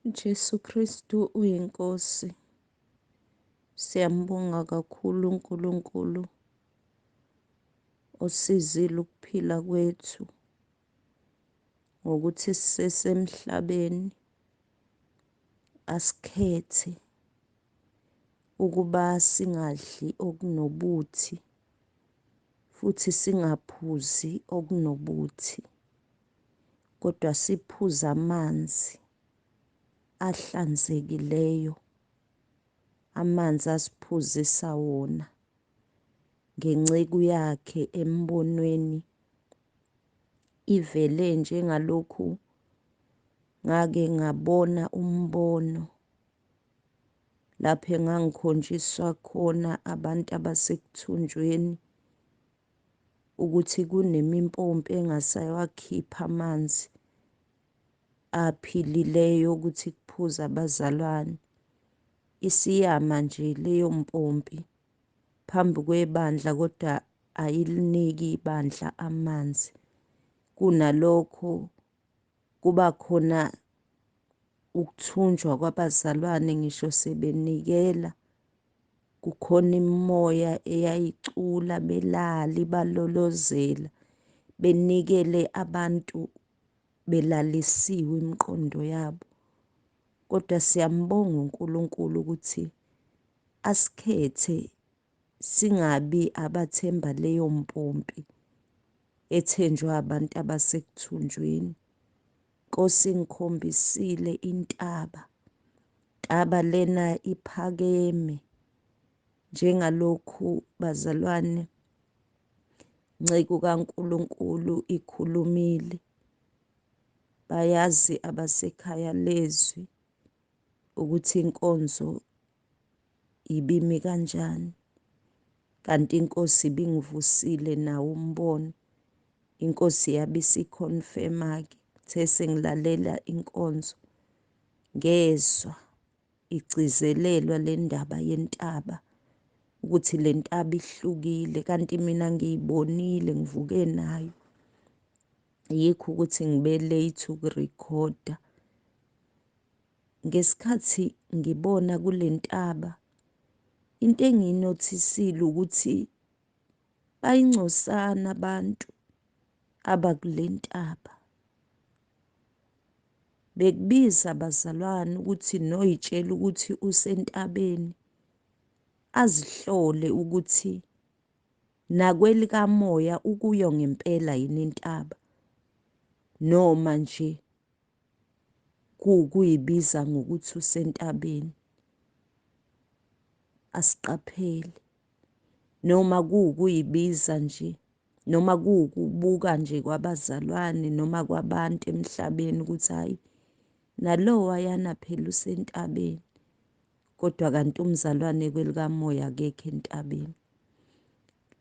Jesu Kristu uyiNkosi. Siyambonga kakhulu uNkulunkulu osizile ukuphila kwethu ngokuthi sisesemhlabeni asikhethe ukuba singadli okunobuthi futhi singaphuzi okunobuthi kodwa siphuze amanzi ahlanzekileyo, amanzi asiphuzisa wona ngenceku yakhe embonweni ivele njengalokhu ngake ngabona umbono lapho engangikhonjiswa khona abantu abasekuthunjweni ukuthi kunemimpompi engasawakhipha amanzi aphilileyo ukuthi kuphuze abazalwane. Isiyama nje leyo mpompi phambi kwebandla kodwa ayiliniki ibandla amanzi. Kunalokho kuba khona ukuthunjwa kwabazalwane ngisho sebenikela. Kukhona imimoya eyayicula belala ibalolozela, benikele abantu belalisiwe imiqondo yabo. Kodwa siyambonga uNkulunkulu ukuthi asikhethe singabi abathemba leyo mpompi ethenjwa abantu abasekuthunjweni. Nkosi ngikhombisile intaba, ntaba lena iphakeme njengalokhu bazalwane nceku kaNkulunkulu ikhulumile. Bayazi abasekhaya lezwi ukuthi inkonzo ibimi kanjani, kanti inkosi ibingivusile nawo umbono. Inkosi yabe isikhonfema-ke, kuthe sengilalela inkonzo ngezwa igcizelelwa le ndaba yentaba, ukuthi le ntaba ihlukile kanti mina ngiyibonile ngivuke nayo. Yikho ukuthi ngibe late ukurekhoda. Ngesikhathi ngibona kule ntaba, into engiyinothisile ukuthi bayingcosana abantu abakule ntaba. Bekubiza bazalwane ukuthi noyitshela ukuthi usentabeni azihlole ukuthi nakwelikamoya ukuyo ngempela yini intaba noma nje kuwukuyibiza ngokuthi usentabeni. Asiqaphele noma kuwukuyibiza nje noma kuwukubuka nje kwabazalwane noma kwabantu emhlabeni ukuthi hhayi nalowayana phela usentabeni, kodwa kanti umzalwane kwelikamoya akekho entabeni.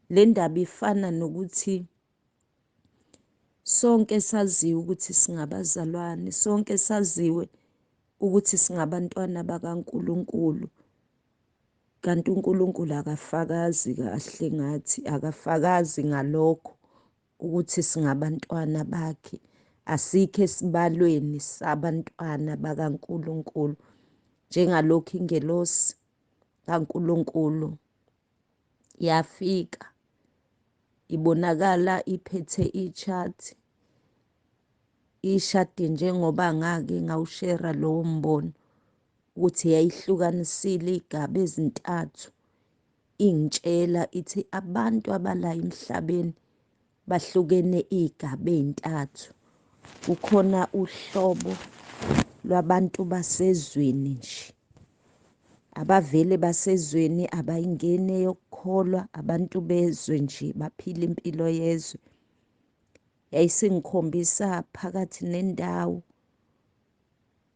Le ndaba ifana nokuthi sonke saziwe ukuthi singabazalwane, sonke saziwe ukuthi singabantwana bakaNkulunkulu, kanti uNkulunkulu akafakazi kahle ngathi, akafakazi ngalokho ukuthi singabantwana bakhe. Asikho esibalweni sabantwana bakaNkulunkulu njengalokhu ingelosi kaNkulunkulu yafika ibonakala iphethe i-chart, ishadi njengoba ngake ngawushera lowo mbono ukuthi yayihlukanisile iy'gaba ezintathu, ingitshela ithi abantu abala emhlabeni bahlukene iy'gaba ey'ntathu. Kukhona uhlobo lwabantu basezweni nje, abavele basezweni, abayingeni eyokukholwa, abantu bezwe nje baphila impilo yezwe. Yayisingikhombisa phakathi nendawo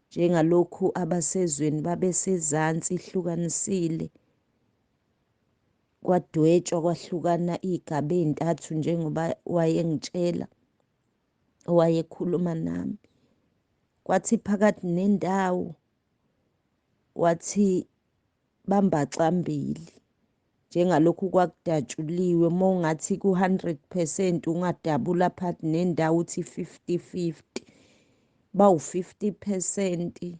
njengalokhu abasezweni babesezansi ihlukanisile, kwadwetshwa kwahlukana iy'gaba ey'ntathu njengoba wayengitshela owayekhuluma nami. Kwathi phakathi nendawo wathi bambaxambili njengalokhu kwakudatshuliwe, uma ungathi ku-100% ungadabula phakathi nendawo uthi 50-50, bawu-50%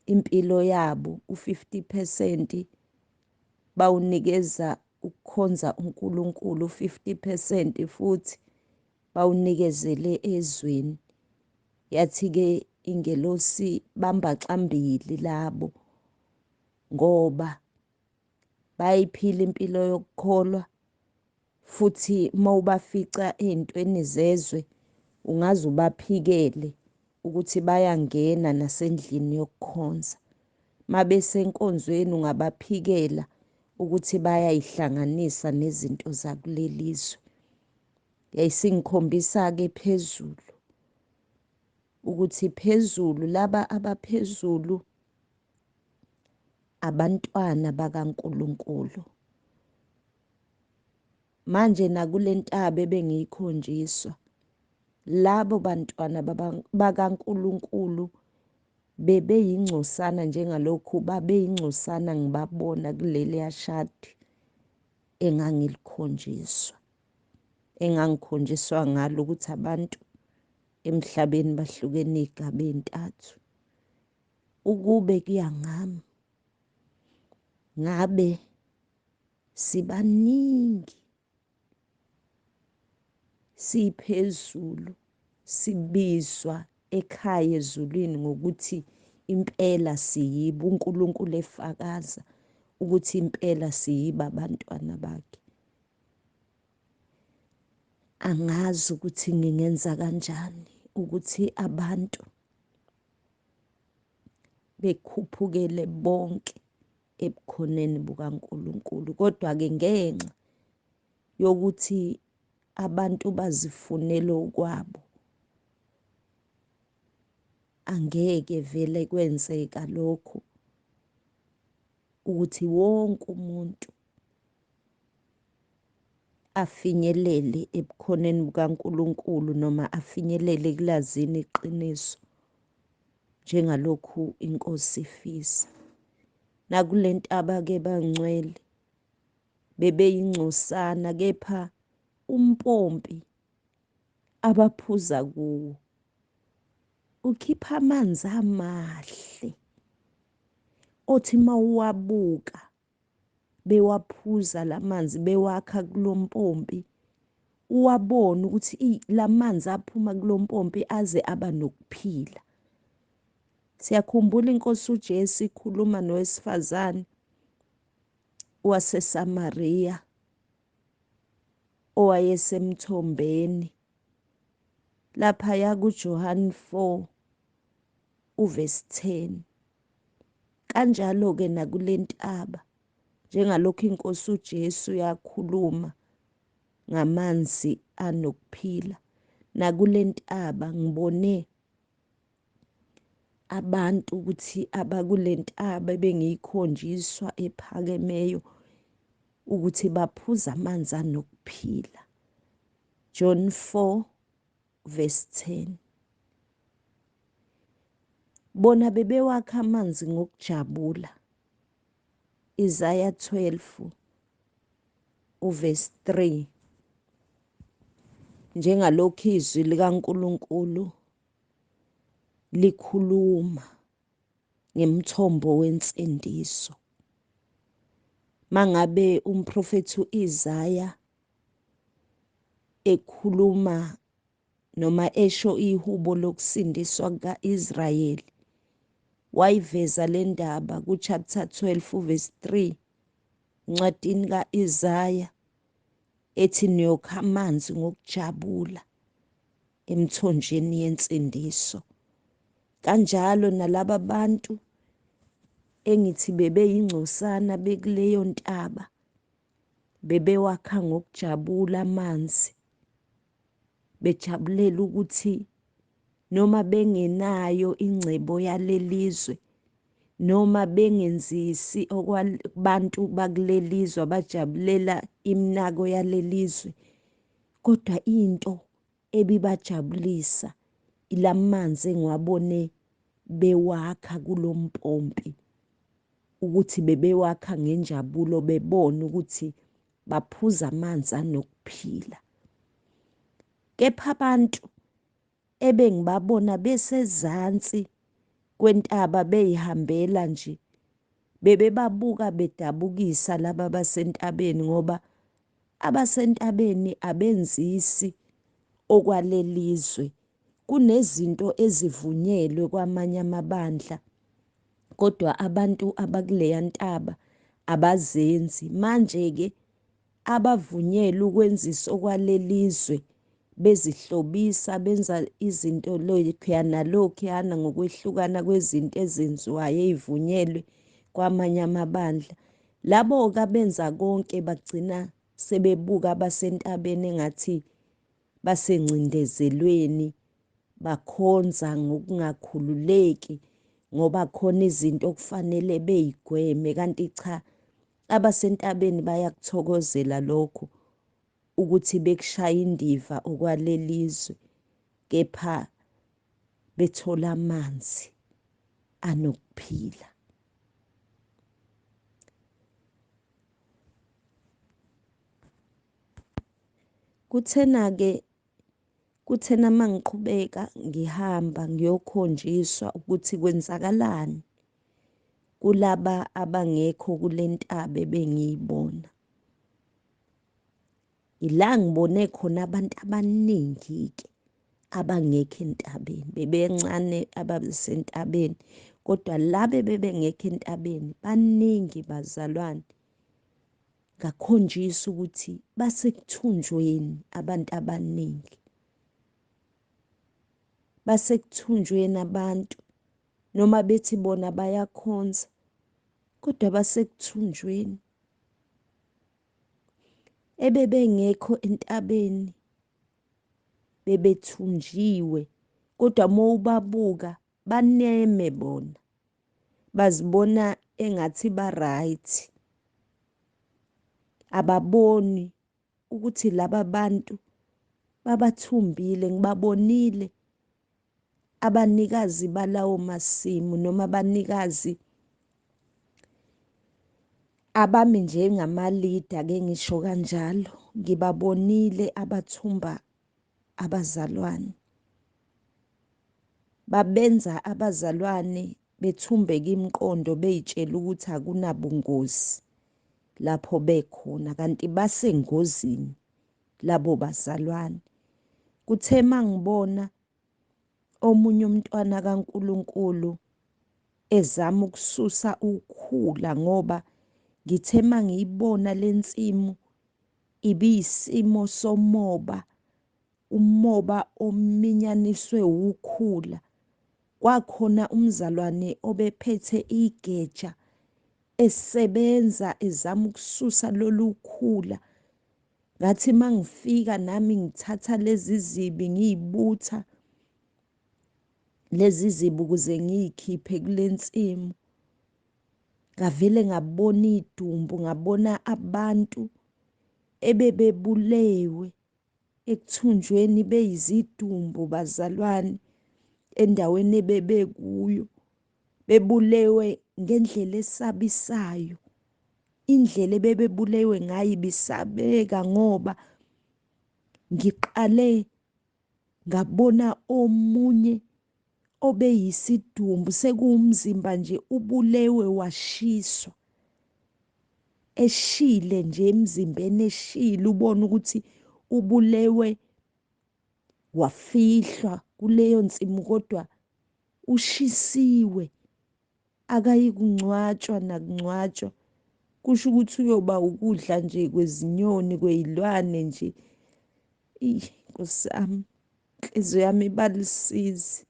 Impilo yabo u-50% bawunikeza ukukhonza uNkulunkulu, u-50% futhi bawunikezele ezweni. Yathi-ke ingelosi bambaxambili labo ngoba bayayiphila impilo yokukholwa, futhi mawubafica ey'ntweni zezwe ungaze ubaphikele ukuthi bayangena nasendlini yokukhonza. Mabesenkonzweni ungabaphikela ukuthi bayayihlanganisa nezinto zakuleli zwe. Yayisingikhombisa-ke phezulu ukuthi phezulu laba abaphezulu abantwana bakaNkulunkulu. Manje nakule ntaba ebengiyikhonjiswa, labo bantwana bakaNkulunkulu bebeyingcosana njengalokhu babeyingcosana ngibabona kuleliya shadi engangilikhonjiswa, engangikhonjiswa ngalo ukuthi abantu emhlabeni bahlukene iy'gaba ey'ntathu. Ukube kuya ngami, ngabe sibaningi siphezulu, sibizwa ekhaya ezulwini ngokuthi impela siyibo, uNkulunkulu efakaza ukuthi impela siyibo abantwana bakhe. Angazi ukuthi ngingenza kanjani ukuthi abantu bekhuphukele bonke ebukhoneni bukaNkulunkulu, kodwa-ke ngenxa yokuthi abantu bazifunela okwabo, angeke vele kwenzeka lokho ukuthi wonke umuntu afinyelele ebukhoneni bukaNkulunkulu noma afinyelele ekulazini iqiniso njengalokhu inkosi ifisa. Nakule ntaba-ke bangcwele bebeyingcosana, kepha umpompi abaphuza kuwo ukhipha amanzi amahle othi mawuwabuka bewaphuza lamanzi bewakha kulompompi, uwabone ukuthi lamanzi aphuma kulompompi aze aba nokuphila. Siyakhumbula inkosi uJesu ikhuluma nowesifazane waseSamariya owayesemthombeni laphaya kuJohane 4 uvesi 10. Kanjalo-ke nakule ntaba, njengalokhu inkosi uJesu yakhuluma ngamanzi anokuphila, nakule ntaba ngibone abantu ukuthi abakule ntaba ebengiyikhonjiswa ephakemeyo ukuthi baphuza amanzi anokuphila. John 4 verse 10. Bona bebewakha amanzi ngokujabula. Isaiah 12 uverse 3. Njengalokhu izwi likaNkulunkulu likhuluma ngemthombo wensindiso. Mangabe umprofethi uIsaya ekhuluma noma esho ihubo lokusindiswa kukaIsrayeli, wayiveza le ndaba ku-chapter 12 verse 3 encwadini ka-Isaya ethi niyokha amanzi ngokujabula emthonjeni yensindiso. Kanjalo nalaba bantu engithi bebeyingcosana bekuleyo ntaba bebewakha ngokujabula amanzi, bejabulela ukuthi noma bengenayo ingcebo yalelizwe, noma bengenzisi okwabantu bakulelizwe abajabulela iminako yalelizwe, kodwa into ebibajabulisa ilamanzi engiwabone bewakha kulompompi, ukuthi bebewakha ngenjabulo bebona ukuthi baphuza amanzi anokuphila. Kepha abantu ebengibabona besezansi kwentaba beyihambela nje, bebebabuka bedabukisa laba basentabeni, ngoba abasentabeni abenzisi okwalelizwe. Kunezinto ezivunyelwe kwamanye amabandla, kodwa abantu abakuleya ntaba abazenzi. Manje-ke abavunyelwe ukwenzisa okwalelizwe, bezihlobisa benza izinto lokhuya nalokhuyana ngokwehlukana kwezinto ezenziwayo ey'vunyelwe kwamanye amabandla. Labo-ke abenza konke bagcina sebebuka abasentabeni engathi basengcindezelweni, bakhonza ngokungakhululeki ngoba khona izinto okufanele beyigweme, kanti cha, abasentabeni bayakuthokozela lokho ukuthi bekushaya indiva okwalelizwe, kepha bethola amanzi anokuphila. Kuthena-ke, kuthena mangiqhubeka ngihamba ngiyokhonjiswa ukuthi kwenzakalani kulaba abangekho kule ntaba ebengiyibona. Ila ngibone khona abantu abaningi-ke abangekho entabeni, bebencane ababesentabeni, kodwa laba ebebengekho entabeni baningi bazalwane. Ngakhonjiswa ukuthi basekuthunjweni abantu abaningi, basekuthunjweni abantu, noma bethi bona bayakhonza, kodwa basekuthunjweni. Ebebengekho entabeni bebethunjiwe, kodwa mowubabuka baneme bona, bazibona engathi ba-right. Ababoni ukuthi laba bantu babathumbile. Ngibabonile abanikazi balawo masimu noma abanikazi abami njengamalida, ke ngisho kanjalo, ngibabonile abathumba abazalwane, babenza abazalwane bethumbeke imiqondo, beyitshela ukuthi akunabungozi lapho bekhona, kanti basengozini labo bazalwane. Kuthe mangibona omunye umntwana kaNkuluNkulu ezama ukususa ukhula, ngoba ngithe mangiyibona lensimu ibiyisimo somoba, umoba ominyaniswe ukhula. Kwakhona umzalwane obephethe igeja esebenza ezama ukususa lolu khula. Ngathi mangifika nami ngithatha lezi zibi ngiyibutha lezi zibi ukuze ngiyikhiphe kule nsimu, ngavele ngabona idumbu, ngabona abantu ebebebulewe ekuthunjweni beyizidumbu bazalwane endaweni ebebekuyo, bebulewe ngendlela esabisayo. Indlela ebebebulewe ngayo ibisabeka, ngoba ngiqale ngabona omunye obeyisidumbu sekuwumzimba nje ubulewe washiswa, eshile nje emzimbeni, eshile, ubone ukuthi ubulewe wafihlwa kuleyo nsimu, kodwa ushisiwe, akayikungcwatshwa nakungcwatshwa. Kusho ukuthi uyoba ukudla nje kwezinyoni, kwey'lwane nje. Eyi Nkosi yami, inhliziyo yami ibalusizi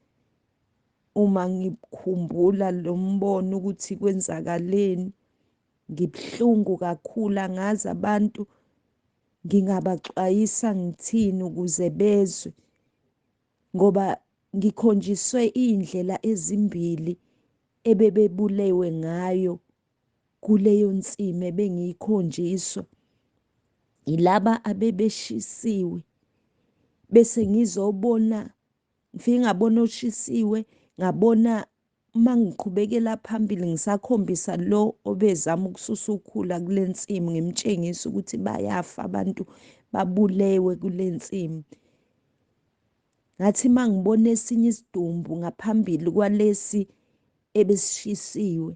uma ngikhumbula lo mbono ukuthi kwenzakaleni. Ngibuhlungu kakhulu, angazi abantu ngingabaxwayisa ngithini ukuze bezwe, ngoba ngikhonjiswe iy'ndlela ezimbili ebebebulewe ngayo kuleyo nsimi ebengiyikhonjiswa. Yilaba abebeshisiwe, bese ngizobona, ngifike ngabona oshisiwe, ngabona uma ngiqhubekela phambili ngisakhombisa lo obezama ukususa ukhula kule nsimu, ngimtshengisa ukuthi bayafa abantu, babulewe kule nsimu. Ngathi uma ngibona esinye isidumbu ngaphambili kwalesi ebesishisiwe,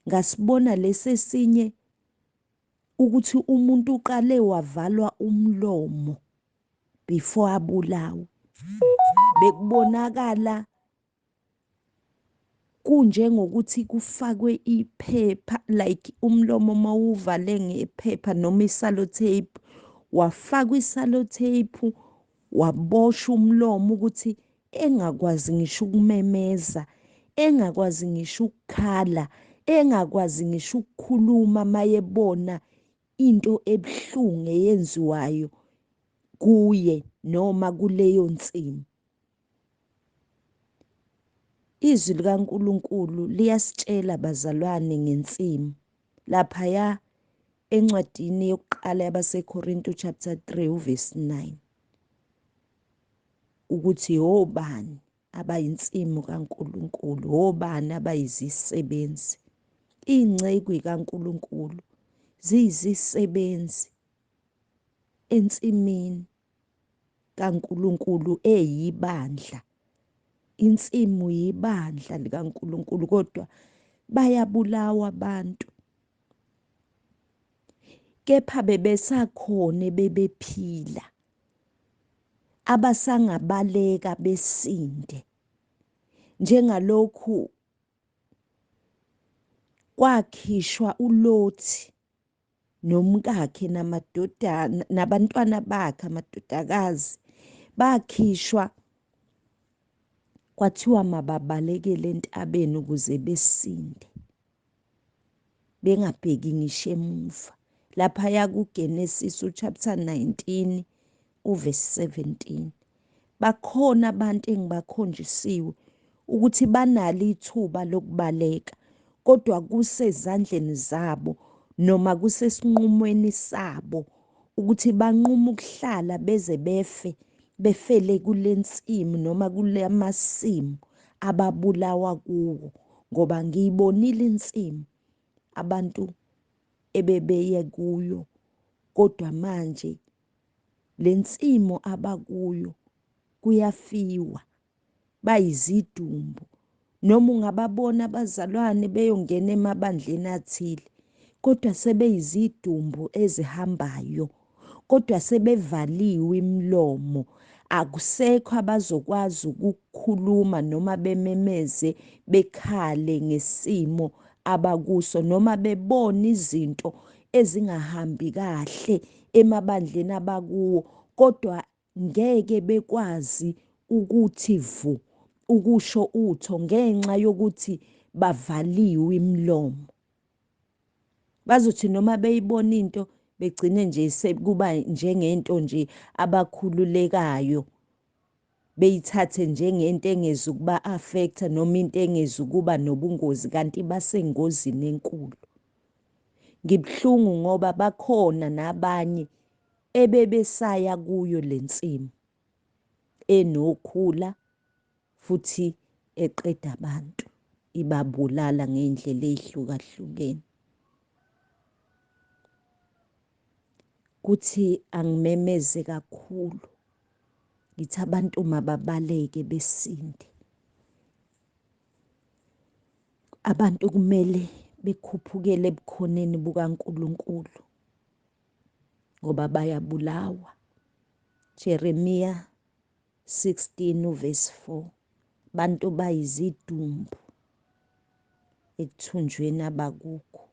ngasibona lesi esinye ukuthi umuntu uqale wavalwa umlomo before abulawe. Bekubonakala kunjengokuthi kufakwe iphepha, like umlomo mawuvale ngephepha noma i-sellotape, wafakwa i-sellotape waboshwa umlomo ukuthi engakwazi ngisho ukumemeza, engakwazi ngisho ukukhala, engakwazi ngisho ukukhuluma mayebona into ebuhlungu eyenziwayo kuye noma kuleyo nsimu. Izwi likaNkulunkulu liyasitshela bazalwane ngensimu laphaya encwadini yokuqala yabaseKorinto chapter 3 uverse 9 ukuthi obani abayinsimu kaNkulunkulu, obani abayizisebenzi. Iy'nceku kaNkulunkulu ziyizisebenzi ensimini kaNkulunkulu eyibandla. Insimu yibandla likaNkulunkulu, kodwa bayabulawa abantu. Kepha bebesakhona bebephila, abasangabaleka besinde. Njengalokhu kwakhishwa uLothi nomkakhe namadodana nabantwana bakhe, amadodakazi, bakhishwa kwathiwa mababalekele entabeni ukuze besinde, bengabheki ngisho emuva. Laphaya kuGenesis chapter 19 uverse 17 bakhona abantu engibakhonjisiwe ukuthi banalo ithuba lokubaleka, kodwa kusezandleni zabo noma kusesinqumweni sabo ukuthi banquma ukuhlala beze befe, befele kule nsimu noma kule masimu ababulawa kuwo. Ngoba ngiyibonile insimu abantu ebebeye kuyo, kodwa manje le nsimu abakuyo kuyafiwa, bayizidumbu. Noma ungababona abazalwane beyongena emabandleni athile, kodwa sebeyizidumbu ezihambayo, kodwa sebevaliwe imilomo, akusekho abazokwazi ukukhuluma noma bememeze bekhale ngesimo abakuso, noma bebone izinto ezingahambi kahle emabandleni abakuwo, kodwa ngeke bekwazi ukuthi vu ukusho utho ngenxa yokuthi bavaliwe imilomo. Bazothi noma beyibona into begcine nje sekuba njengento nje abakhululekayo, beyithathe njengento engezukuba affecta noma into engezukuba nobungozi, kanti basengozini enkulu. Ngibuhlungu ngoba bakhona nabanye ebebesaya kuyo le nsimu enokhula futhi eqeda abantu, ibabulala ngey'ndlela ey'hlukahlukene. Kuthi angimemeze kakhulu ngithi abantu mababaleke besinde. Abantu kumele bekhuphukele ebukhoneni bukaNkulunkulu ngoba bayabulawa. Jeremiah 16 uverse 4, bantu bayizidumbu ekuthunjweni abakukho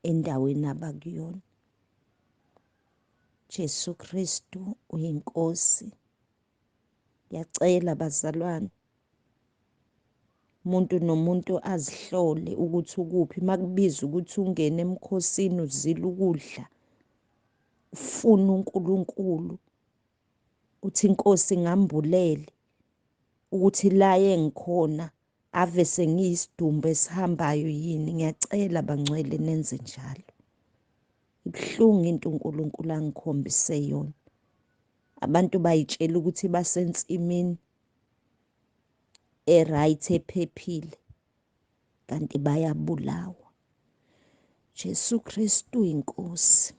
endaweni abakuyona. Jesu Kristu uyiNkosi. Ngiyacela bazalwane, umuntu nomuntu azihlole ukuthi ukuphi. Makubiza ukuthi ungene emkhosini uzile ukudla, ufuna uNkulunkulu, uthi inkosi ngambulele ukuthi la engikhona ave sengiyisidumbu esihambayo yini. Ngiyacela bangcwele nenze njalo. Ibuhlungu into uNkulunkulu angikhombise yona. Abantu bayitshela ukuthi basensimini e-right ephephile, kanti bayabulawa. Jesu Kristu inkosi.